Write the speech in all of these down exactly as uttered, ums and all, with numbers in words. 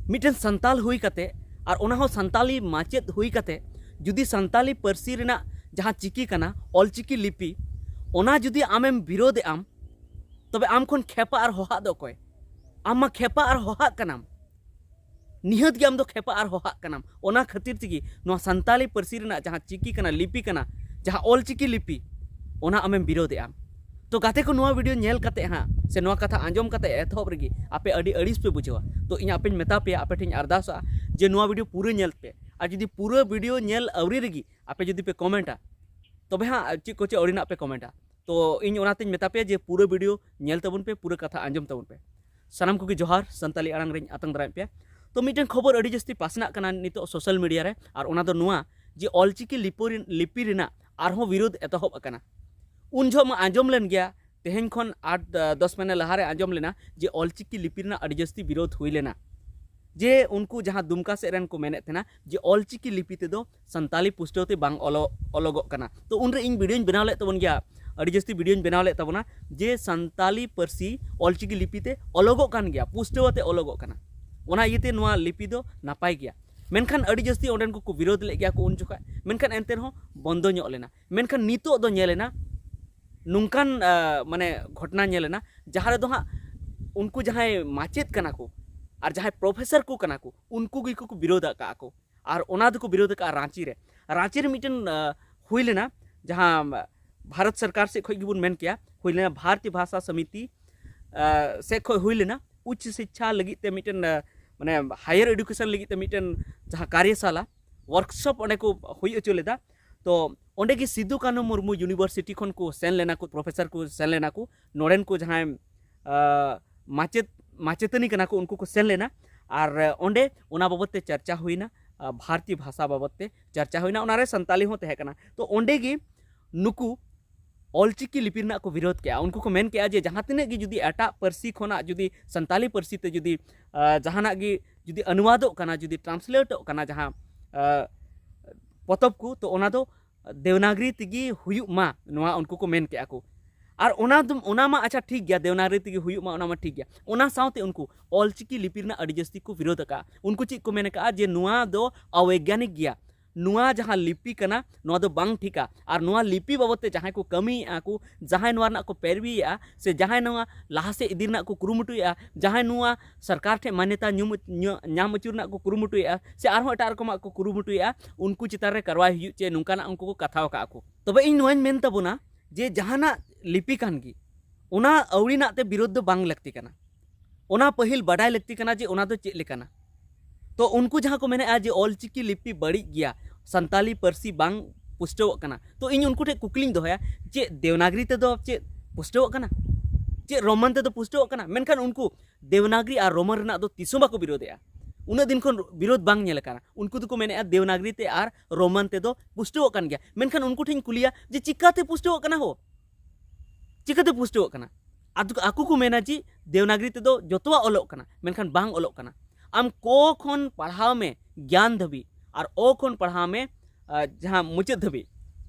ᱢᱤᱫᱴᱮᱱ ᱥᱟᱱᱛᱟᱞ ᱦᱩᱭ ᱠᱟᱛᱮ, ᱟᱨ ᱚᱱᱟ ᱦᱚᱸ ᱥᱟᱱᱛᱟᱞᱤ ᱢᱟᱪᱮᱫ ᱦᱩᱭ ᱠᱟᱛᱮ, ᱡᱩᱫᱤ ᱥᱟᱱᱛᱟᱞᱤ ᱯᱟᱹᱨᱥᱤ ᱨᱮᱱᱟᱜ ᱡᱟᱦᱟᱸ ᱪᱤᱠᱤ ᱠᱟᱱᱟ, ᱚᱞᱪᱤᱠᱤ ᱞᱤᱯᱤ, ᱚᱱᱟ ᱡᱩᱫᱤ ᱟᱢᱮᱢ ᱵᱤᱨᱳᱫᱷ ᱮᱫᱟᱢ, ᱛᱚᱵᱮ ᱟᱢ ᱠᱷᱚᱱ ᱠᱷᱮᱯᱟ ᱟᱨ ᱦᱚᱦᱟᱜ ᱫᱚ ᱚᱠᱚᱭ? ᱟᱢ ᱢᱟ ᱠᱷᱮᱯᱟ ᱟᱨ ᱦᱚᱦᱟᱜ ᱠᱟᱱᱟᱢ᱾ ᱱᱤᱦᱟᱹᱛ ᱜᱮ ᱟᱢ ᱫᱚ ᱠᱷᱮᱯᱟ ᱟᱨ ᱦᱚᱦᱟᱜ ᱠᱟᱱᱟᱢ᱾ ᱚᱱᱟ ᱠᱷᱟᱹᱛᱤᱨ ᱛᱮᱜᱮ ᱱᱚᱣᱟ ᱥᱟᱱᱛᱟᱞᱤ ᱯᱟᱹᱨᱥᱤ ᱨᱮᱱᱟᱜ ᱡᱟᱦᱟᱸ ᱪᱤᱠᱤ ᱠᱟᱱᱟ, ᱞᱤᱯᱤ ᱠᱟᱱᱟ, ᱡᱟᱦᱟᱸ ᱚᱞ ᱪᱤᱠᱤ ᱞᱤᱯᱤ, ᱚᱱᱟ ᱟᱢᱮᱢ ᱵᱤᱨᱳᱫᱷᱮᱜᱼᱟ᱾ ᱛᱚ ᱜᱟᱛᱮ ᱠᱚ, ᱱᱚᱣᱟ ᱵᱷᱤᱰᱤᱭᱳ ᱧᱮᱞ ᱠᱟᱛᱮ ᱦᱟᱸᱜ, ᱥᱮ ᱱᱚᱣᱟ ᱠᱟᱛᱷᱟ ᱟᱸᱡᱚᱢ ᱠᱟᱛᱮ ᱮᱛᱚᱦᱚᱵ ᱨᱮᱜᱮ ᱟᱯᱮ ᱟᱹᱰᱤ ᱟᱹᱲᱤᱥ ᱯᱮ ᱵᱩᱡᱷᱟᱹᱣᱟ᱾ ᱛᱚ ᱤᱧ ᱟᱯᱮᱧ ᱢᱮᱛᱟ ᱯᱮᱭᱟ, ᱟᱯᱮ ᱴᱷᱮᱱ ᱟᱨᱫᱟᱥᱚᱜᱼᱟ ᱡᱮ ᱱᱚᱣᱟ ᱵᱷᱤᱰᱤᱭᱳ ᱯᱩᱨᱟᱹ ᱧᱮᱞ ᱯᱮ᱾ ᱟᱨ ᱡᱩᱫᱤ ᱯᱩᱨᱟᱹ ᱵᱷᱤᱰᱤᱭᱳ ᱧᱮᱞ ᱟᱹᱣᱨᱤ ᱨᱮᱜᱮ ᱟᱯᱮ ᱡᱩᱫᱤ ᱯᱮ ᱠᱚᱢᱮᱱᱴᱟ, ᱛᱚᱵᱮ ᱦᱟᱸᱜ ᱪᱮᱫ ᱠᱚᱪᱚ ᱟᱹᱣᱲᱤᱱᱟᱜ ᱯᱮ ᱠᱚᱢᱮᱱᱴᱟ᱾ ᱛᱚ ᱤᱧ ᱚᱱᱟᱛᱮᱧ ᱢᱮᱛᱟ ᱯᱮᱭᱟ ᱡᱮ ᱯᱩᱨᱟᱹ ᱵᱷᱤᱰᱤᱭᱳ ᱧᱮᱞ ᱛᱟᱵᱚᱱ ᱯᱮ, ᱯᱩᱨᱟᱹ ᱠᱟᱛᱷᱟ ᱟᱸᱡᱚᱢ ᱛᱟᱵᱚᱱ ᱯᱮ᱾ ᱥᱟᱱᱟᱢ ᱠᱚᱜᱮ ᱡᱚᱦᱟᱨ, ᱥᱟᱱᱛᱟᱞᱤ ᱟᱲᱟᱝ ᱨᱮᱧ ᱟᱛᱟᱝ ᱫᱟᱨᱟᱢᱮᱫ ᱯᱮᱭᱟ᱾ ᱛᱚ ᱢᱤᱫᱴᱮᱱ ᱠᱷᱚᱵᱚᱨ ᱟᱹᱰᱤ ᱡᱟᱹᱥᱛᱤ ᱯᱟᱥᱱᱟᱜ ᱠᱟᱱᱟ ᱱᱤᱛᱚᱜ ᱥᱳᱥᱟᱞ ᱢᱤᱰᱤᱭᱟ ᱨᱮ, ᱟᱨ ᱚᱱᱟ ᱫᱚ ᱱᱚᱣᱟ ᱡᱮ ᱚᱞᱪᱤᱠᱤ ᱞᱤᱯᱤ ᱨᱮ-, ᱞᱤᱯᱤ ᱨᱮᱱᱟᱜ ᱟᱨᱦᱚᱸ ᱵᱤᱨᱳᱫᱷ ᱮᱛᱚᱦᱚᱵ ᱟᱠᱟᱱᱟ᱾ ᱩᱱ ᱡᱚᱦᱚᱜ ᱢᱟ ᱟᱸᱡᱚᱢ ᱞᱮᱱ ᱜᱮᱭᱟ, ᱛᱮᱦᱮᱧ ᱠᱷᱚᱱ ᱟᱴ, ᱫᱚᱥ ᱢᱟᱹᱦᱱᱟᱹ ᱞᱟᱦᱟᱨᱮ ᱟᱸᱡᱚᱢ ᱞᱮᱱᱟ ᱡᱮ ᱚᱞᱪᱤᱠᱤ ᱞᱤᱯᱤ ᱨᱮᱱᱟᱜ ᱟᱹᱰᱤ ᱡᱟᱹᱥᱛᱤ ᱵᱤᱨᱳᱫᱷ ᱦᱩᱭ ᱞᱮᱱᱟ, ᱡᱮ ᱩᱱᱠᱩ ᱡᱟᱦᱟᱸ ᱫᱩᱢᱠᱟ ᱥᱮᱫ ᱨᱮᱱ ᱠᱚ ᱢᱮᱱᱮᱫ ᱛᱟᱦᱮᱱᱟ ᱡᱮ ᱚᱞᱪᱤᱠᱤ ᱞᱤᱯᱤ ᱛᱮᱫᱚ ᱥᱟᱱᱛᱟᱞᱤ ᱯᱩᱥᱴᱟᱹᱣ ᱛᱮ ᱵᱟᱝ ᱚᱞᱚ-, ᱚᱞᱚᱜᱚᱜ ᱠᱟᱱᱟ᱾ ᱛᱚ ᱩᱱᱨᱮ ᱤᱧ ᱵᱷᱤᱰᱤᱭᱳᱧ ᱵᱮᱱᱟᱣ ᱞᱮᱫ ᱛᱟᱵᱚᱱ ᱜᱮᱭᱟ, ᱟᱹᱰᱤ ᱡᱟᱹᱥᱛᱤ ᱵᱷᱤᱰᱤᱭᱳᱧ ᱵᱮᱱᱟᱣ ᱞᱮᱫ ᱛᱟᱵᱚᱱᱟ ᱡᱮ ᱥᱟᱱᱛᱟᱞᱤ ᱯᱟᱹᱨᱥᱤ ᱚᱞᱪᱤᱠᱤ ᱞᱤᱯᱤ ᱛᱮ ᱚᱞᱚᱜᱚᱜ ᱠᱟᱱ ᱜᱮᱭᱟ, ᱯᱩᱥᱴᱟᱹᱣ ᱟᱛᱮ ᱚᱞᱚᱜᱚᱜ ᱠᱟᱱᱟ, ᱚᱱᱟ ᱤᱭᱟᱹᱛᱮ ᱱᱚᱣᱟ ᱞᱤᱯᱤ ᱫᱚ ᱱᱟᱯᱟᱭ ᱜᱮᱭᱟ᱾ ᱢᱮᱱᱠᱷᱟᱱ ᱟᱹᱰᱤ ᱡᱟᱹᱥᱛᱤ ᱚᱸᱰᱮᱱ ᱠᱚᱠᱚ ᱵᱤᱨᱳᱫᱷ ᱞᱮᱫ ᱜᱮᱭᱟ ᱠᱚ ᱩᱱ ᱡᱚᱠᱷᱟᱡ, ᱢᱮᱱᱠᱷᱟᱱ ᱮᱱᱛᱮ ᱨᱮᱦᱚᱸ ᱵᱚᱱᱫᱚ ᱧᱚᱜ ᱞᱮᱱᱟ᱾ ᱢᱮᱱᱠᱷᱟᱱ ᱱᱤᱛᱚᱜ ᱫᱚ ᱧᱮᱞ ᱮᱱᱟ, ᱱᱚᱝᱠᱟᱱ, ᱟ, ᱢᱟᱱᱮ ᱜᱷᱚᱴᱚᱱᱟ ᱧᱮᱞ ᱮᱱᱟ, ᱡᱟᱦᱟᱸ ᱨᱮᱫᱚ ᱦᱟᱸᱜ ᱩᱱᱠᱩ ᱡᱟᱦᱟᱸᱭ ᱢᱟᱪᱮᱫ ᱠᱟᱱᱟ ᱠᱚ ᱟᱨ ᱡᱟᱦᱟᱸᱭ ᱯᱨᱚᱯᱷᱮᱥᱚᱨ ᱠᱚ ᱠᱟᱱᱟ ᱠᱚ, ᱩᱱᱠᱩ ᱜᱮᱠᱚ ᱠᱚ ᱵᱤᱨᱳᱫᱷ ᱟᱠᱟᱫᱼᱟ ᱠᱚ᱾ ᱟᱨ ᱚᱱᱟ ᱫᱚᱠᱚ ᱵᱤᱨᱳᱫᱷ ᱟᱠᱟᱫᱼᱟ ᱨᱟᱸᱪᱤ ᱨᱮ᱾ ᱨᱟᱸᱪᱤ ᱨᱮ ᱢᱤᱫᱴᱮᱱ, ᱟ, ᱦᱩᱭ ᱞᱮᱱᱟ, ᱡᱟᱦᱟᱸ ᱵᱷᱟᱨᱚᱛ ᱥᱚᱨᱠᱟᱨ ᱥᱮᱫ ᱠᱷᱚᱱ ᱜᱮᱵᱚᱱ ᱢᱮᱱ ᱠᱮᱭᱟ, ᱦᱩᱭ ᱞᱮᱱᱟ ᱵᱷᱟᱨᱚᱛᱤᱭᱚ ᱵᱷᱟᱥᱟ ᱥᱚᱢᱤᱛᱤ, ᱟ, ᱥᱮᱫ ᱠᱷᱚᱱ ᱦᱩᱭ ᱞᱮᱱᱟ᱾ ᱩᱪᱪ ᱥᱤᱠᱪᱷᱟ ᱞᱟᱹᱜᱤᱫ ᱛᱮ ᱢᱤᱫᱴᱮᱱ, ᱟ, ᱢᱟᱱᱮ ᱦᱟᱭᱟᱨ ᱮᱰᱩᱠᱮᱥᱚᱱ ᱞᱟᱹᱜᱤᱫ ᱛᱮ ᱢᱤᱫᱴᱮᱱ ᱡᱟᱦᱟᱸ ᱠᱟᱨᱭᱚᱥᱟᱞᱟ, ᱣᱟᱨᱠᱥᱚᱯ ᱚᱸᱰᱮ ᱠᱚ ᱦᱩᱭ ᱦᱚᱪᱚ ᱞᱮᱫᱟ᱾ ᱛᱚ ᱚᱸᱰᱮ ᱜᱮ ᱥᱤᱫᱩ ᱠᱟᱹᱱᱦᱩ ᱢᱩᱨᱢᱩ ᱤᱭᱩᱱᱤᱵᱷᱟᱨᱥᱤᱴᱤ ᱠᱷᱚᱱ ᱠᱚ ᱥᱮᱱ ᱞᱮᱱᱟ ᱠᱚ, ᱯᱨᱚᱯᱷᱮᱥᱚᱨ ᱠᱚ ᱥᱮᱱ ᱞᱮᱱᱟ ᱠᱚ, ᱱᱚᱰᱮᱱ ᱠᱚ ᱡᱟᱦᱟᱸᱭ, ᱟ, ᱢᱟᱪᱮᱫ, ᱢᱟᱪᱮᱛᱟᱹᱱᱤ ᱠᱟᱱᱟ ᱠᱚ, ᱩᱱᱠᱩ ᱠᱚ ᱥᱮᱱ ᱞᱮᱱᱟ᱾ ᱟᱨ ᱚᱸᱰᱮ ᱚᱱᱟ ᱵᱟᱵᱚᱫ ᱛᱮ ᱪᱟᱨᱪᱟ ᱦᱩᱭᱱᱟ, ᱟ, ᱵᱷᱟᱨᱚᱛᱤ ᱵᱷᱟᱥᱟ ᱵᱟᱵᱚᱫ ᱛᱮ ᱪᱟᱨᱪᱟ ᱦᱩᱭᱱᱟ, ᱚᱱᱟᱨᱮ ᱥᱟᱱᱛᱟᱞᱤ ᱦᱚᱸ ᱛᱟᱦᱮᱸ ᱠᱟᱱᱟ᱾ ᱛᱚ ᱚᱸᱰᱮ ᱜᱮ ᱱᱩᱠᱩ ᱚᱞᱪᱤᱠᱤ ᱞᱤᱯᱤ ᱨᱮᱱᱟᱜ ᱠᱚ ᱵᱤᱨᱳᱫᱷ ᱠᱮᱜᱼᱟ᱾ ᱩᱱᱠᱩ ᱠᱚ ᱢᱮᱱ ᱠᱮᱜᱼᱟ ᱡᱮ ᱡᱟᱦᱟᱸ ᱛᱤᱱᱟᱹᱜ ᱜᱮ ᱡᱩᱫᱤ ᱮᱴᱟᱜ ᱯᱟᱹᱨᱥᱤ ᱠᱷᱚᱱᱟᱜ ᱡᱩᱫᱤ ᱥᱟᱱᱛᱟᱞᱤ ᱯᱟᱹᱨᱥᱤ ᱛᱮ ᱡᱩᱫᱤ, ᱟ, ᱡᱟᱦᱟᱱᱟᱜ ᱜᱮ ᱡᱩᱫᱤ ᱚᱱᱩᱣᱟᱫᱚᱜ ᱠᱟᱱᱟ, ᱡᱩᱫᱤ ᱴᱨᱟᱱᱥᱞᱮᱴᱚᱜ ᱠᱟᱱᱟ ᱡᱟᱦᱟᱸ, ᱟ, ᱯᱚᱛᱚᱵ ᱠᱚ, ᱛᱚ ᱚᱱᱟ ᱫᱚ ᱫᱮᱣᱱᱟᱜᱽᱨᱤ ᱛᱮᱜᱮ ᱦᱩᱭᱩᱜ ᱢᱟ, ᱱᱚᱣᱟ ᱩᱱᱠᱩ ᱠᱚ ᱢᱮᱱ ᱠᱮᱜᱼᱟ ᱠᱚ᱾ ᱟᱨ ᱚᱱᱟ ᱫᱚ, ᱚᱱᱟ ᱢᱟ ᱟᱪᱪᱷᱟ ᱴᱷᱤᱠ ᱜᱮᱭᱟ, ᱫᱮᱣᱱᱟᱜᱽᱨᱤ ᱛᱮᱜᱮ ᱦᱩᱭᱩᱜ ᱢᱟ, ᱚᱱᱟ ᱢᱟ ᱴᱷᱤᱠ ᱜᱮᱭᱟ᱾ ᱚᱱᱟ ᱥᱟᱶᱛᱮ ᱩᱱᱠᱩ ᱚᱞᱪᱤᱠᱤ ᱞᱤᱯᱤ ᱨᱮᱱᱟᱜ ᱟᱹᱰᱤ ᱡᱟᱹᱥᱛᱤ ᱠᱚ ᱵᱤᱨᱳᱫ ᱟᱠᱟᱫᱼᱟ᱾ ᱩᱱᱠᱩ ᱪᱮᱫ ᱠᱚ ᱢᱮᱱ ᱟᱠᱟᱫᱼᱟ? ᱡᱮ ᱱᱚᱣᱟ ᱫᱚ ᱚᱵᱳᱭᱜᱽᱜᱟᱱᱤᱠ ᱜᱮᱭᱟ, ᱱᱚᱣᱟ ᱡᱟᱦᱟᱸ ᱞᱤᱯᱤ ᱠᱟᱱᱟ, ᱱᱚᱣᱟ ᱫᱚ ᱵᱟᱝ ᱴᱷᱤᱠᱟ᱾ ᱟᱨ ᱱᱚᱣᱟ ᱞᱤᱯᱤ ᱵᱟᱵᱚᱫ ᱛᱮ ᱡᱟᱦᱟᱸᱭ ᱠᱚ ᱠᱟᱹᱢᱤᱭᱮᱫᱼᱟ ᱠᱚ, ᱡᱟᱦᱟᱸᱭ ᱱᱚᱣᱟ ᱨᱮᱱᱟᱜ ᱠᱚ ᱯᱮᱨᱣᱤᱭᱮᱫᱼᱟ, ᱥᱮ ᱡᱟᱦᱟᱸᱭ ᱱᱚᱣᱟ ᱞᱟᱦᱟ ᱥᱮᱫ ᱤᱫᱤ ᱨᱮᱱᱟᱜ ᱠᱚ ᱠᱩᱨᱩᱢᱩᱴᱩᱭᱮᱫᱼᱟ, ᱡᱟᱦᱟᱸᱭ ᱱᱚᱣᱟ ᱥᱚᱨᱠᱟᱨ ᱴᱷᱮᱱ ᱢᱟᱱᱭᱚᱛᱟ ᱧᱩᱢ-, ᱧᱚ-, ᱧᱟᱢ ᱟᱹᱪᱩᱨ ᱨᱮᱱᱟᱜ ᱠᱚ ᱠᱩᱨᱩᱢᱩᱴᱩᱭᱮᱫᱼᱟ, ᱥᱮ ᱟᱨᱦᱚᱸ ᱮᱴᱟᱜ ᱨᱚᱠᱚᱢᱟᱜ ᱠᱚ ᱠᱩᱨᱩᱢᱩᱴᱩᱭᱮᱫᱼᱟ, ᱩᱱᱠᱩ ᱪᱮᱛᱟᱱ ᱨᱮ ᱠᱟᱨᱣᱟᱭ ᱦᱩᱭᱩᱜ ᱪᱮ, ᱱᱚᱝᱠᱟᱱᱟᱜ ᱩᱱᱠᱩ ᱠᱚ ᱠᱟᱛᱷᱟ ᱟᱠᱟᱫᱼᱟ ᱠᱚ᱾ ᱛᱚᱵᱮ ᱤᱧ ᱱᱚᱣᱟᱧ ᱢᱮᱱ ᱛᱟᱵᱚᱱᱟ ᱡᱮ ᱡᱟᱦᱟᱱᱟᱜ ᱞᱤᱯᱤ ᱠᱟᱱ ᱜᱮ, ᱚᱱᱟ ᱟᱹᱣᱲᱤᱱᱟᱜ ᱛᱮ ᱵᱤᱨᱳᱫ ᱫᱚ ᱵᱟᱝ ᱞᱟᱹᱠᱛᱤ ᱠᱟᱱᱟ᱾ ᱚᱱᱟ ᱯᱟᱹᱦᱤᱞ ᱵᱟᱰᱟᱭ ᱞᱟᱹᱠᱛᱤ ᱠᱟᱱᱟ ᱡᱮ ᱚᱱᱟ ᱫᱚ ᱪᱮᱫ ᱞᱮᱠᱟᱱᱟ᱾ ᱛᱚ ᱩᱱᱠᱩ ᱡᱟᱦᱟᱸ ᱠᱚ ᱢᱮᱱᱮᱫᱼᱟ ᱡᱮ ᱚᱞᱪᱤᱠᱤ ᱞᱤᱯᱤ ᱵᱟᱹᱲᱤᱡ ᱜᱮᱭᱟ, ᱥᱟᱱᱛᱟᱞᱤ ᱯᱟᱹᱨᱥᱤ ᱵᱟᱝ ᱯᱩᱥᱴᱟᱹᱣᱚᱜ ᱠᱟᱱᱟ, ᱛᱚ ᱤᱧ ᱩᱱᱠᱩ ᱴᱷᱮᱱ ᱠᱩᱠᱞᱤᱧ ᱫᱚᱦᱚᱭᱟ, ᱪᱮᱫ ᱫᱮᱣᱱᱟᱜᱽᱨᱤ ᱛᱮᱫᱚ ᱪᱮᱫ ᱯᱩᱥᱴᱟᱹᱣᱚᱜ ᱠᱟᱱᱟ? ᱪᱮᱫ ᱨᱳᱢᱟᱱ ᱛᱮᱫᱚ ᱯᱩᱥᱴᱟᱹᱣᱚᱜ ᱠᱟᱱᱟ? ᱢᱮᱱᱠᱷᱟᱱ ᱩᱱᱠᱩ ᱫᱮᱣᱱᱟᱜᱽᱨᱤ ᱟᱨ ᱨᱳᱢᱟᱱ ᱨᱮᱱᱟᱜ ᱫᱚ ᱛᱤᱥ ᱦᱚᱸ ᱵᱟᱠᱚ ᱵᱤᱨᱳᱫᱮᱜᱼᱟ᱾ ᱩᱱᱟᱹᱜ ᱫᱤᱱ ᱠᱷᱚᱱ ᱵᱤᱨᱳᱫ ᱵᱟᱝ ᱧᱮᱞ ᱟᱠᱟᱱᱟ᱾ ᱩᱱᱠᱩ ᱫᱚᱠᱚ ᱢᱮᱱᱮᱫᱼᱟ ᱫᱮᱣᱱᱟᱜᱽᱨᱤ ᱛᱮ ᱟᱨ ᱨᱳᱢᱟᱱ ᱛᱮᱫᱚ ᱯᱩᱥᱴᱟᱹᱣᱚᱜ ᱠᱟᱱ ᱜᱮᱭᱟ᱾ ᱢᱮᱱᱠᱷᱟᱱ ᱩᱱᱠᱩ ᱴᱷᱮᱱ ᱤᱧ ᱠᱩᱞᱤᱭᱟ ᱡᱮ ᱪᱤᱠᱟᱛᱮ ᱯᱩᱥᱴᱟᱹᱣᱚᱜ ᱠᱟᱱᱟ ᱦᱳ? ᱪᱤᱠᱟᱹᱛᱮ ᱯᱩᱥᱴᱟᱹᱣᱚᱜ ᱠᱟᱱᱟ? ᱟᱫᱚ ᱟᱠᱚ ᱠᱚ ᱢᱮᱱᱟ ᱡᱮ ᱫᱮᱣᱱᱟᱜᱽᱨᱤ ᱛᱮᱫᱚ ᱡᱚᱛᱚᱣᱟᱜ ᱚᱞᱚᱜ ᱠᱟᱱᱟ, ᱢᱮᱱᱠᱷᱟᱱ ᱵᱟᱝ ᱚᱞᱚᱜ ᱠᱟᱱᱟ᱾ ᱟᱢ ᱠᱚ ᱠᱷᱚᱱ ᱯᱟᱲᱦᱟᱣ ᱢᱮ ᱜᱮᱭᱟᱱ ᱫᱷᱟᱹᱵᱤᱡ, ᱟᱨ ᱚ ᱠᱷᱚᱱ ᱯᱟᱲᱦᱟᱣ ᱢᱮ, ᱟᱨ ᱡᱟᱦᱟᱸ ᱢᱩᱪᱟᱹᱫ ᱫᱷᱟᱹᱵᱤᱡ,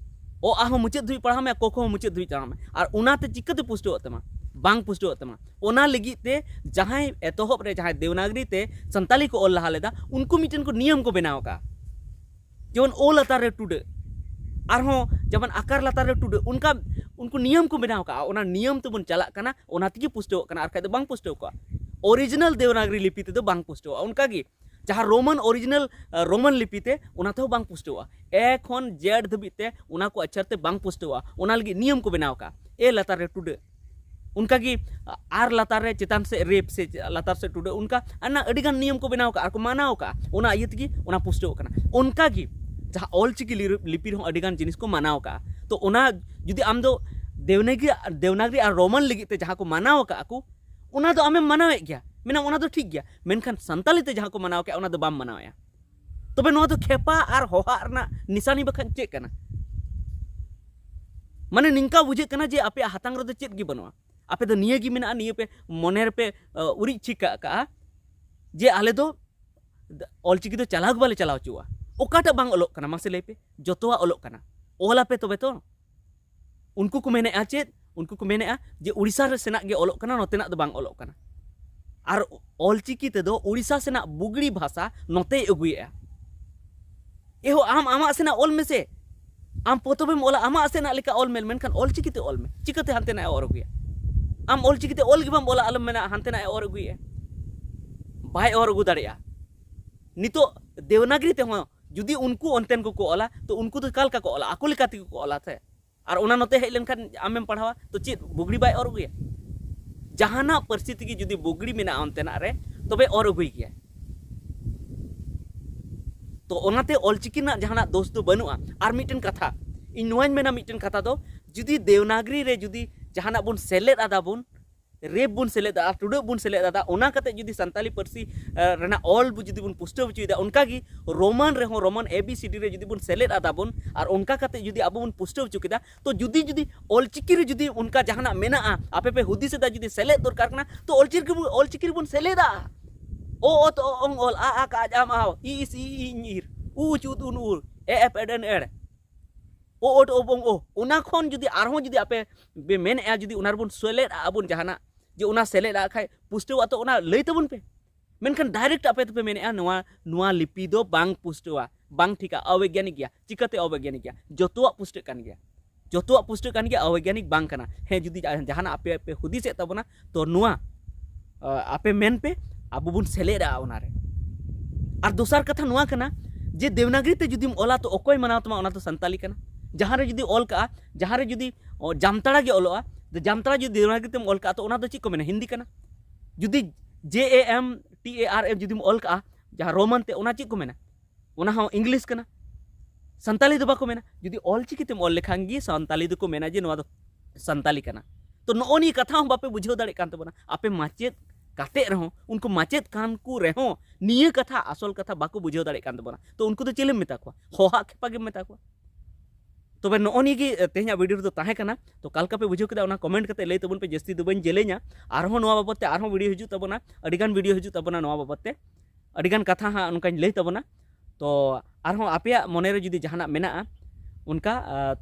ᱚ ᱟ ᱦᱚᱸ ᱢᱩᱪᱟᱹᱫ ᱫᱷᱟᱹᱵᱤᱡ ᱯᱟᱲᱦᱟᱣ ᱢᱮ, ᱠᱚ ᱠᱷᱚ ᱦᱚᱸ ᱢᱩᱪᱟᱹᱫ ᱫᱷᱟᱹᱵᱤᱡ ᱯᱟᱲᱦᱟᱣ ᱢᱮ, ᱟᱨ ᱚᱱᱟᱛᱮ ᱪᱤᱠᱟᱹᱛᱮ ᱯᱩᱥᱴᱟᱹᱣᱚᱜ ᱛᱟᱢᱟ? ᱵᱟᱝ ᱯᱩᱥᱴᱟᱹᱣᱚᱜ ᱛᱟᱢᱟ᱾ ᱚᱱᱟ ᱞᱟᱹᱜᱤᱫ ᱛᱮ ᱡᱟᱦᱟᱸᱭ ᱮᱛᱚᱦᱚᱵ ᱨᱮ ᱡᱟᱦᱟᱸᱭ ᱫᱮᱣᱱᱟᱜᱽᱨᱤ ᱛᱮ ᱥᱟᱱᱛᱟᱞᱤ ᱠᱚ ᱚᱞ ᱞᱟᱦᱟ ᱞᱮᱫᱟ, ᱩᱱᱠᱩ ᱢᱤᱫᱴᱮᱱ ᱠᱚ ᱱᱤᱭᱚᱢ ᱠᱚ ᱵᱮᱱᱟᱣ ᱟᱠᱟᱫᱼᱟ, ᱡᱮᱢᱚᱱ ᱳ ᱞᱟᱛᱟᱨ ᱨᱮ ᱴᱩᱰᱟᱹᱜ, ᱟᱨᱦᱚᱸ ᱡᱮᱢᱚᱱ ᱟᱠᱟᱨ ᱞᱟᱛᱟᱨ ᱨᱮ ᱴᱩᱰᱟᱹᱜ, ᱚᱱᱠᱟ ᱩᱱᱠᱩ ᱱᱤᱭᱚᱢ ᱠᱚ ᱵᱮᱱᱟᱣ ᱟᱠᱟᱫᱼᱟ᱾ ᱚᱱᱟ ᱱᱤᱭᱚᱢ ᱛᱮᱵᱚᱱ ᱪᱟᱞᱟᱜ ᱠᱟᱱᱟ, ᱚᱱᱟ ᱛᱮᱜᱮ ᱯᱩᱥᱴᱟᱹᱣᱚᱜ ᱠᱟᱱᱟ, ᱟᱨ ᱠᱷᱟᱡ ᱫᱚ ᱵᱟᱝ ᱯᱩᱥᱴᱟᱹᱣ ᱠᱚᱜᱼᱟ᱾ ᱚᱨᱤᱡᱤᱱᱟᱞ ᱫᱮᱣᱱᱟᱜᱽᱨᱤ ᱞᱤᱯᱤ ᱛᱮᱫᱚ ᱵᱟᱝ ᱯᱩᱥᱴᱟᱹᱣᱚᱜᱼᱟ᱾ ᱚᱱᱠᱟᱜᱮ ᱡᱟᱦᱟᱸ ᱨᱳᱢᱟᱱ ᱚᱨᱤᱡᱤᱱᱟᱞ, ᱟᱸ, ᱨᱳᱢᱟᱱ ᱞᱤᱯᱤ ᱛᱮ, ᱚᱱᱟ ᱛᱮᱦᱚᱸ ᱵᱟᱝ ᱯᱩᱥᱴᱟᱹᱣᱚᱜᱼᱟ᱾ ᱮ ᱠᱷᱚᱱ ᱡᱮᱰ ᱫᱷᱟᱹᱵᱤᱡ ᱛᱮ ᱚᱱᱟ ᱠᱚ ᱟᱪᱪᱷᱟᱨ ᱛᱮ ᱵᱟᱝ ᱯᱩᱥᱴᱟᱹᱣᱚᱜᱼᱟ᱾ ᱚᱱᱟ ᱞᱟᱹᱜᱤᱫ ᱱᱤᱭᱚᱢ ᱠᱚ ᱵᱮᱱᱟᱣ ᱟᱠᱟᱫᱼᱟ, ᱮ ᱞᱟᱛᱟᱨ ᱨᱮ ᱴᱩᱰᱟᱹᱜ, ᱚᱱᱠᱟᱜᱮ ᱟᱨ ᱞᱟᱛᱟᱨ ᱨᱮ ᱪᱮᱛᱟᱱ ᱥᱮᱫ ᱨᱮᱯ ᱥᱮ ᱞᱟᱛᱟᱨ ᱥᱮᱫ ᱴᱩᱰᱟᱹᱜ, ᱚᱱᱠᱟ ᱟᱨ ᱟᱹᱰᱤᱜᱟᱱ ᱱᱤᱭᱚᱢ ᱠᱚ ᱵᱮᱱᱟᱣ ᱟᱠᱟᱫᱼᱟ ᱟᱨ ᱠᱚ ᱢᱟᱱᱟᱣ ᱟᱠᱟᱫᱼᱟ᱾ ᱚᱱᱟ ᱤᱭᱟᱹ ᱛᱮᱜᱮ ᱚᱱᱟ ᱯᱩᱥᱴᱟᱹᱣᱚᱜ ᱠᱟᱱᱟ᱾ ᱚᱱᱠᱟᱜᱮ ᱡᱟᱦᱟᱸ ᱚᱞᱪᱤᱠᱤ ᱞᱤᱨᱤ-, ᱞᱤᱯᱤ ᱨᱮᱦᱚᱸ ᱟᱹᱰᱤᱜᱟᱱ ᱡᱤᱱᱤᱥ ᱠᱚ ᱢᱟᱱᱟᱣ ᱟᱠᱟᱫᱼᱟ᱾ ᱛᱚ ᱚᱱᱟ ᱡᱩᱫᱤ ᱟᱢ ᱫᱚ ᱫᱮᱣᱱᱟᱜᱽᱨᱤ, ᱫᱮᱣᱱᱟᱜᱽᱨᱤ ᱟᱨ ᱨᱳᱢᱟᱱ ᱞᱟᱹᱜᱤᱫ ᱛᱮ ᱡᱟᱦᱟᱸ ᱠᱚ ᱢᱟᱱᱟᱣ ᱟᱠᱟᱫᱼᱟ ᱠᱚ, ᱚᱱᱟ ᱫᱚ ᱟᱢᱮᱢ ᱢᱟᱱᱟᱣᱮᱫ ᱜᱮᱭᱟ, ᱢᱮᱱᱟᱢ ᱚᱱᱟ ᱫᱚ ᱴᱷᱤᱠ ᱜᱮᱭᱟ, ᱢᱮᱱᱠᱷᱟᱱ ᱥᱟᱱᱛᱟᱞᱤ ᱛᱮ ᱡᱟᱦᱟᱸ ᱠᱚ ᱢᱟᱱᱟᱣ ᱠᱮᱫᱼᱟ, ᱚᱱᱟ ᱫᱚ ᱵᱟᱢ ᱢᱟᱱᱟᱣᱮᱫᱼᱟ᱾ ᱛᱚᱵᱮ ᱱᱚᱣᱟ ᱫᱚ ᱠᱷᱮᱯᱟ ᱟᱨ ᱦᱚᱦᱟᱜ ᱨᱮᱱᱟᱜ ᱱᱤᱥᱟᱱᱤ ᱵᱟᱠᱷᱟᱱ ᱪᱮᱫ ᱠᱟᱱᱟ? ᱢᱟᱱᱮ ᱱᱤᱝᱠᱟ ᱵᱩᱡᱷᱟᱹᱜ ᱠᱟᱱᱟ ᱡᱮ ᱟᱯᱮᱭᱟᱜ ᱦᱟᱛᱟᱝ ᱨᱮᱫᱚ ᱪᱮᱫ ᱜᱮ ᱵᱟᱹᱱᱩᱜᱼᱟ, ᱟᱯᱮ ᱫᱚ ᱱᱤᱭᱟᱹ ᱜᱮ ᱢᱮᱱᱟᱜᱼᱟ, ᱱᱤᱭᱟᱹ ᱯᱮ ᱢᱚᱱᱮ ᱨᱮᱯᱮ, ᱟᱹ, ᱩᱨᱤᱡ ᱪᱷᱤᱠ ᱠᱟᱜ ᱠᱟᱜᱼᱟ ᱡᱮ ᱟᱞᱮ ᱫᱚ ᱚᱞᱪᱤᱠᱤ ᱫᱚ ᱪᱟᱞᱟᱣ ᱜᱮ ᱵᱟᱞᱮ ᱪᱟᱞᱟᱣ ᱦᱚᱪᱚᱣᱟᱜᱼᱟ᱾ ᱚᱠᱟᱴᱟᱜ ᱵᱟᱝ ᱚᱞᱚᱜ ᱠᱟᱱᱟ ᱢᱟᱥᱮ ᱞᱟᱹᱭ ᱯᱮ? ᱡᱚᱛᱚᱣᱟᱜ ᱚᱞᱚᱜ ᱠᱟᱱᱟ, ᱚᱞ ᱟᱯᱮ ᱛᱚᱵᱮ ᱛᱚ᱾ ᱩᱱᱠᱩ ᱠᱚ ᱢᱮᱱᱮᱫᱼᱟ ᱪᱮᱫ, ᱩᱱᱠᱩ ᱠᱚ ᱢᱮᱱᱮᱫᱼᱟ ᱡᱮ ᱩᱲᱤᱥᱥᱟ ᱨᱮ ᱥᱮᱱᱟᱜ ᱜᱮ ᱚᱞᱚᱜ ᱠᱟᱱᱟ, ᱱᱚᱛᱮᱱᱟᱜ ᱫᱚ ᱵᱟᱝ ᱚᱞᱚᱜ ᱠᱟᱱᱟ᱾ ᱟᱨ ᱚᱞᱪᱤᱠᱤ ᱛᱮᱫᱚ ᱩᱲᱤᱥᱥᱟ ᱥᱮᱱᱟᱜ ᱵᱩᱜᱽᱲᱤ ᱵᱷᱟᱥᱟ ᱱᱚᱛᱮᱭ ᱟᱹᱜᱩᱭᱮᱫᱼᱟ᱾ ᱮᱦᱳ, ᱟᱢ ᱟᱢᱟᱜ ᱥᱮᱱᱟᱜ ᱚᱞ ᱢᱮᱥᱮ᱾ ᱟᱢ ᱯᱚᱛᱚᱵᱮᱢ ᱚᱞᱟ, ᱟᱢᱟᱜ ᱥᱮᱱᱟᱜ ᱞᱮᱠᱟ ᱚᱞ ᱢᱮ, ᱢᱮᱱᱠᱷᱟᱱ ᱚᱞᱪᱤᱠᱤ ᱛᱮ ᱚᱞ ᱢᱮ᱾ ᱪᱤᱠᱟᱹᱛᱮ ᱦᱟᱱᱛᱮᱱᱟᱜ ᱮ ᱚᱨ ᱟᱹᱜᱩᱭᱟ? ᱟᱢ ᱚᱞᱪᱤᱠᱤ ᱛᱮ ᱚᱞ ᱜᱮ ᱵᱟᱢ ᱚᱞᱟ, ᱟᱞᱚᱢ ᱢᱮᱱᱟ ᱦᱟᱱᱛᱮᱱᱟᱜ ᱮ ᱚᱨ ᱟᱹᱜᱩᱭᱮᱫᱼᱟ᱾ ᱵᱟᱭ ᱚᱨ ᱟᱹᱜᱩ ᱫᱟᱲᱮᱭᱟᱜᱼᱟ᱾ ᱱᱤᱛᱚᱜ ᱫᱮᱣᱱᱟᱜᱽᱨᱤ ᱛᱮᱦᱚᱸ ᱡᱩᱫᱤ ᱩᱱᱠᱩ ᱚᱱᱛᱮᱱ ᱠᱚᱠᱚ ᱚᱞᱟ, ᱛᱚ ᱩᱱᱠᱩ ᱫᱚ ᱚᱠᱟ ᱞᱮᱠᱟ ᱠᱚ ᱚᱞᱟ? ᱟᱠᱚ ᱞᱮᱠᱟ ᱛᱮᱜᱮ ᱠᱚ ᱚᱞᱟ ᱥᱮ᱾ ᱟᱨ ᱚᱱᱟ ᱱᱚᱛᱮ ᱦᱮᱡ ᱞᱮᱱᱠᱷᱟᱱ ᱟᱢᱮᱢ ᱯᱟᱲᱦᱟᱣᱟ, ᱛᱚ ᱪᱮᱫ ᱵᱩᱜᱽᱲᱤ ᱵᱟᱭ ᱚᱨ ᱟᱹᱜᱩᱭᱟ? ᱡᱟᱦᱟᱱᱟᱜ ᱯᱟᱹᱨᱥᱤ ᱛᱮᱜᱮ ᱡᱩᱫᱤ ᱵᱩᱜᱽᱲᱤ ᱢᱮᱱᱟᱜᱼᱟ ᱚᱱᱛᱮᱱᱟᱜ ᱨᱮ, ᱛᱚᱵᱮ ᱚᱨ ᱟᱹᱜᱩᱭ ᱜᱮᱭᱟ᱾ ᱛᱚ ᱚᱱᱟᱛᱮ ᱚᱞᱪᱤᱠᱤ ᱨᱮᱱᱟᱜ ᱡᱟᱦᱟᱱᱟᱜ ᱫᱳᱥ ᱫᱚ ᱵᱟᱹᱱᱩᱜᱼᱟ᱾ ᱟᱨ ᱢᱤᱫᱴᱮᱱ ᱠᱟᱛᱷᱟ, ᱤᱧ ᱱᱚᱣᱟᱧ ᱢᱮᱱᱟ, ᱢᱤᱫᱴᱮᱱ ᱠᱟᱛᱷᱟ ᱫᱚ, ᱡᱩᱫᱤ ᱫᱮᱣᱱᱟᱜᱽᱨᱤ ᱨᱮ ᱡᱩᱫᱤ ᱡᱟᱦᱟᱱᱟᱜ ᱵᱚᱱ ᱥᱮᱞᱮᱫ ᱟᱫᱟ ᱵᱚᱱ, ᱨᱮᱯ ᱵᱚᱱ ᱥᱮᱞᱮᱫ ᱟᱫᱟ, ᱴᱩᱰᱟᱹᱜ ᱵᱚᱱ ᱥᱮᱞᱮᱫ ᱟᱫᱟ, ᱚᱱᱟ ᱠᱟᱛᱮ ᱡᱩᱫᱤ ᱥᱟᱱᱛᱟᱞᱤ ᱯᱟᱹᱨᱥᱤ ᱮ, ᱨᱮᱱᱟᱜ ᱚᱞ ᱵᱚ ᱡᱩᱫᱤ ᱵᱚᱱ ᱯᱩᱥᱴᱟᱹᱣ ᱦᱚᱪᱚᱭᱮᱫᱟ, ᱚᱱᱠᱟᱜᱮ ᱨᱳᱢᱟᱱ ᱨᱮᱦᱚᱸ, ᱨᱳᱢᱟᱱ ᱮ ᱵᱤ ᱥᱤ ᱰᱤ ᱨᱮ ᱡᱩᱫᱤ ᱵᱚᱱ ᱥᱮᱞᱮᱫ ᱟᱫᱟ ᱵᱚᱱ ᱟᱨ ᱚᱱᱠᱟ ᱠᱟᱛᱮ ᱡᱩᱫᱤ ᱟᱵᱚ ᱵᱚᱱ ᱯᱩᱥᱴᱟᱹᱣ ᱦᱚᱪᱚ ᱠᱮᱫᱟ, ᱛᱚ ᱡᱩᱫᱤ ᱡᱩᱫᱤ ᱚᱞᱪᱤᱠᱤ ᱨᱮ ᱡᱩᱫᱤ ᱚᱱᱠᱟ ᱡᱟᱦᱟᱱᱟᱜ ᱢᱮᱱᱟᱜᱼᱟ, ᱟᱯᱮ ᱯᱮ ᱦᱩᱫᱤᱥ ᱮᱫᱟ ᱡᱩᱫᱤ ᱥᱮᱞᱮᱫ ᱫᱚᱨᱠᱟᱨ ᱠᱟᱱᱟ, ᱛᱚ ᱚᱞᱪᱤᱠᱤ ᱵᱚᱱ, ᱚᱞᱪᱤᱠᱤ ᱨᱮᱵᱚᱱ ᱥᱮᱞᱮᱫᱟ᱾ ᱚ, ᱚᱛ, ᱚ, ᱚᱝ, ᱚᱞ, ᱟ, ᱟ, ᱠᱟ, ᱟᱡ, ᱟᱢ, ᱟᱣ, ᱤ, ᱤᱥ, ᱤ, ᱤᱧ, ᱤᱨ, ᱩ, ᱪᱩᱫ, ᱩᱱ, ᱩᱨ, ᱮ, ᱮᱯ, ᱮᱰ, ᱮᱱ, ᱮᱲ, ᱚ, ᱚᱴ, ᱚᱵ, ᱚᱝ, ᱚ᱾ ᱚᱱᱟ ᱠᱷᱚᱱ ᱡᱩᱫᱤ ᱟᱨᱦᱚᱸ ᱡᱩᱫᱤ ᱟᱯᱮ ᱯᱮ ᱢᱮᱱᱮᱫᱼᱟ, ᱡᱩᱫᱤ ᱚᱱᱟ ᱨᱮᱵᱚᱱ ᱥᱮᱞᱮᱫ ᱟᱜᱼᱟ ᱵᱚᱱ ᱡᱟᱦᱟᱱᱟᱜ, ᱡᱮ ᱚᱱᱟ ᱥᱮᱞᱮᱫ ᱟᱜ ᱠᱷᱟᱡ ᱯᱩᱥᱴᱟᱹᱣ ᱟᱛᱚ, ᱚᱱᱟ ᱞᱟᱹᱭ ᱛᱟᱵᱚᱱ ᱯᱮ᱾ ᱢᱮᱱᱠᱷᱟᱱ ᱰᱟᱭᱨᱮᱠᱴ ᱟᱯᱮ ᱫᱚᱯᱮ ᱢᱮᱱᱮᱫᱼᱟ, ᱱᱚᱣᱟ, ᱱᱚᱣᱟ ᱞᱤᱯᱤ ᱫᱚ ᱵᱟᱝ ᱯᱩᱥᱴᱟᱹᱣᱟ, ᱵᱟᱝ ᱴᱷᱤᱠᱟ, ᱚᱵᱳᱭᱜᱟᱱᱤᱠ ᱜᱮᱭᱟ᱾ ᱪᱤᱠᱟᱹᱛᱮ ᱚᱵᱳᱭᱜᱟᱱᱤᱠ ᱜᱮᱭᱟ? ᱡᱚᱛᱚᱣᱟᱜ ᱯᱩᱥᱴᱟᱹᱜ ᱠᱟᱱ ᱜᱮᱭᱟ, ᱡᱚᱛᱚᱣᱟᱜ ᱯᱩᱥᱴᱟᱹᱜ ᱠᱟᱱ ᱜᱮᱭᱟ, ᱚᱵᱳᱭᱜᱟᱱᱤᱠ ᱵᱟᱝ ᱠᱟᱱᱟ᱾ ᱦᱮᱸ, ᱡᱩᱫᱤ ᱡᱟ-, ᱡᱟᱦᱟᱱᱟᱜ ᱟᱯᱮ ᱯᱮ ᱦᱩᱫᱤᱥᱮᱫ ᱛᱟᱵᱚᱱᱟ, ᱛᱚ ᱱᱚᱣᱟ, ᱟ, ᱟᱯᱮ ᱢᱮᱱ ᱯᱮ, ᱟᱵᱚ ᱵᱚᱱ ᱥᱮᱞᱮᱫᱟ ᱚᱱᱟᱨᱮ᱾ ᱟᱨ ᱫᱚᱥᱟᱨ ᱠᱟᱛᱷᱟ ᱱᱚᱣᱟ ᱠᱟᱱᱟ ᱡᱮ ᱫᱮᱵᱽᱱᱟᱜᱽᱨᱤ ᱛᱮ ᱡᱩᱫᱤᱢ ᱚᱞᱟ, ᱛᱚ ᱚᱠᱚᱭ ᱢᱟᱱᱟᱣ ᱛᱟᱢᱟ? ᱚᱱᱟ ᱫᱚ ᱥᱟᱱᱛᱟᱞᱤ ᱠᱟᱱᱟ᱾ ᱡᱟᱦᱟᱸ ᱨᱮ ᱡᱩᱫᱤ ᱚᱞ ᱠᱟᱜᱼᱟ, ᱡᱟᱦᱟᱸ ᱨᱮ ᱡᱩᱫᱤ, ᱚ, ᱡᱟᱢᱛᱟᱲᱟ ᱜᱮ ᱚᱞᱚᱜᱼᱟ, ᱛᱚ ᱡᱟᱢᱛᱟᱲᱟ ᱡᱩᱫᱤ ᱫᱮᱵᱽᱱᱟᱜᱽᱨᱤ ᱛᱮᱢ ᱚᱞ ᱠᱟᱜᱼᱟ, ᱛᱚ ᱚᱱᱟ ᱫᱚ ᱪᱮᱫ ᱠᱚ ᱢᱮᱱᱟ? ᱦᱤᱱᱫᱤ ᱠᱟᱱᱟ᱾ ᱡᱩᱫᱤ ᱡᱮ ᱮ ᱮᱢ ᱴᱤ ᱮ ᱟᱨ ᱮᱢ ᱡᱩᱫᱤᱢ ᱚᱞ ᱠᱟᱜᱼᱟ ᱡᱟᱦᱟᱸ ᱨᱳᱢᱟᱱ ᱛᱮ, ᱚᱱᱟ ᱪᱮᱫ ᱠᱚ ᱢᱮᱱᱟ? ᱚᱱᱟ ᱦᱚᱸ ᱤᱝᱞᱤᱥ ᱠᱟᱱᱟ᱾ ᱥᱟᱱᱛᱟᱞᱤ ᱫᱚ ᱵᱟᱠᱚ ᱢᱮᱱᱟ᱾ ᱡᱩᱫᱤ ᱚᱞ ᱪᱤᱠᱤ ᱛᱮᱢ ᱚᱞ ᱞᱮᱠᱷᱟᱱ ᱜᱮ ᱥᱟᱱᱛᱟᱞᱤ ᱫᱚᱠᱚ ᱢᱮᱱᱟ ᱡᱮ ᱱᱚᱣᱟ ᱫᱚ ᱥᱟᱱᱛᱟᱞᱤ ᱠᱟᱱᱟ᱾ ᱛᱚ ᱱᱚᱜᱼᱚ ᱱᱤᱭᱟᱹ ᱠᱟᱛᱷᱟ ᱦᱚᱸ ᱵᱟᱯᱮ ᱵᱩᱡᱷᱟᱹᱣ ᱫᱟᱲᱮᱭᱟᱜ ᱠᱟᱱ ᱛᱟᱵᱚᱱᱟ᱾ ᱟᱯᱮ ᱢᱟᱪᱮᱫ ᱠᱟᱛᱮ ᱨᱮᱦᱚᱸ, ᱩᱱᱠᱩ ᱢᱟᱪᱮᱫ ᱠᱟᱱ ᱠᱚ ᱨᱮᱦᱚᱸ ᱱᱤᱭᱟᱹ ᱠᱟᱛᱷᱟ, ᱟᱥᱚᱞ ᱠᱟᱛᱷᱟ ᱵᱟᱠᱚ ᱵᱩᱡᱷᱟᱹᱣ ᱫᱟᱲᱮᱭᱟᱜ ᱠᱟᱱ ᱛᱟᱵᱚᱱᱟ᱾ ᱛᱚ ᱩᱱᱠᱩ ᱫᱚ ᱪᱮᱞᱮᱢ ᱢᱮᱛᱟ ᱠᱚᱣᱟ? ᱦᱚᱦᱟᱜ ᱠᱷᱮᱯᱟ ᱜᱮᱢ ᱢᱮᱛᱟ ᱠᱚᱣᱟ᱾ ᱛᱚᱵᱮ ᱱᱚᱜᱼᱚ ᱱᱤᱭᱟᱹ ᱜᱮ, ᱮ, ᱛᱮᱦᱮᱧᱟᱜ ᱵᱷᱤᱰᱤᱭᱳ ᱨᱮᱫᱚ ᱛᱟᱦᱮᱸ ᱠᱟᱱᱟ᱾ ᱛᱚ ᱚᱠᱟ ᱞᱮᱠᱟ ᱯᱮ ᱵᱩᱡᱷᱟᱹᱣ ᱠᱮᱫᱟ, ᱚᱱᱟ ᱠᱚᱢᱮᱱᱴ ᱠᱟᱛᱮ ᱞᱟᱹᱭ ᱛᱟᱵᱚᱱ ᱯᱮ᱾ ᱡᱟᱹᱥᱛᱤ ᱫᱚ ᱵᱟᱹᱧ ᱡᱮᱞᱮᱧᱟ, ᱟᱨᱦᱚᱸ ᱱᱚᱣᱟ ᱵᱟᱵᱚᱛ ᱛᱮ ᱟᱨᱦᱚᱸ ᱵᱷᱤᱰᱤᱭᱳ ᱦᱤᱡᱩᱜ ᱛᱟᱵᱚᱱᱟ, ᱟᱹᱰᱤᱜᱟᱱ ᱵᱷᱤᱰᱤᱭᱳ ᱦᱤᱡᱩᱜ ᱛᱟᱵᱚᱱᱟ ᱱᱚᱣᱟ ᱵᱟᱵᱚᱛ ᱛᱮ, ᱟᱹᱰᱤᱜᱟᱱ ᱠᱟᱛᱷᱟ ᱦᱟᱸᱜ ᱱᱚᱝᱠᱟᱧ ᱞᱟᱹᱭ ᱛᱟᱵᱚᱱᱟ᱾ ᱛᱚ ᱟᱨᱦᱚᱸ ᱟᱯᱮᱭᱟᱜ ᱢᱚᱱᱮᱨᱮ ᱡᱩᱫᱤ ᱡᱟᱦᱟᱱᱟᱜ ᱢᱮᱱᱟᱜᱼᱟ, ᱚᱱᱠᱟ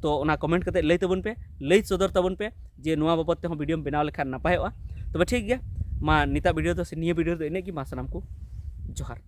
ᱛᱚ ᱚᱱᱟ ᱠᱚᱢᱮᱱᱴ ᱠᱟᱛᱮ ᱞᱟᱹᱭ ᱛᱟᱵᱚᱱ ᱯᱮ, ᱞᱟᱹᱭ ᱥᱚᱫᱚᱨ ᱛᱟᱵᱚᱱ ᱯᱮ ᱡᱮ ᱱᱚᱣᱟ ᱵᱟᱵᱚᱫ ᱛᱮᱦᱚᱸ ᱵᱷᱤᱰᱤᱭᱳᱢ ᱵᱮᱱᱟᱣ ᱞᱮᱠᱷᱟᱱ ᱱᱟᱯᱟᱭᱚᱜᱼᱟ᱾ ᱛᱚᱵᱮ ᱴᱷᱤᱠ ᱜᱮᱭᱟ, ᱢᱟ ᱱᱤᱛᱟᱜ ᱵᱷᱤᱰᱤᱭᱳ ᱫᱚ ᱥᱮ ᱱᱤᱭᱟᱹ ᱵᱷᱤᱰᱤᱭᱳ ᱫᱚ ᱤᱱᱟᱹᱜ ᱜᱮ᱾ ᱢᱟ ᱥᱟᱱᱟᱢ ᱠᱚ ᱡᱚᱦᱟᱨ᱾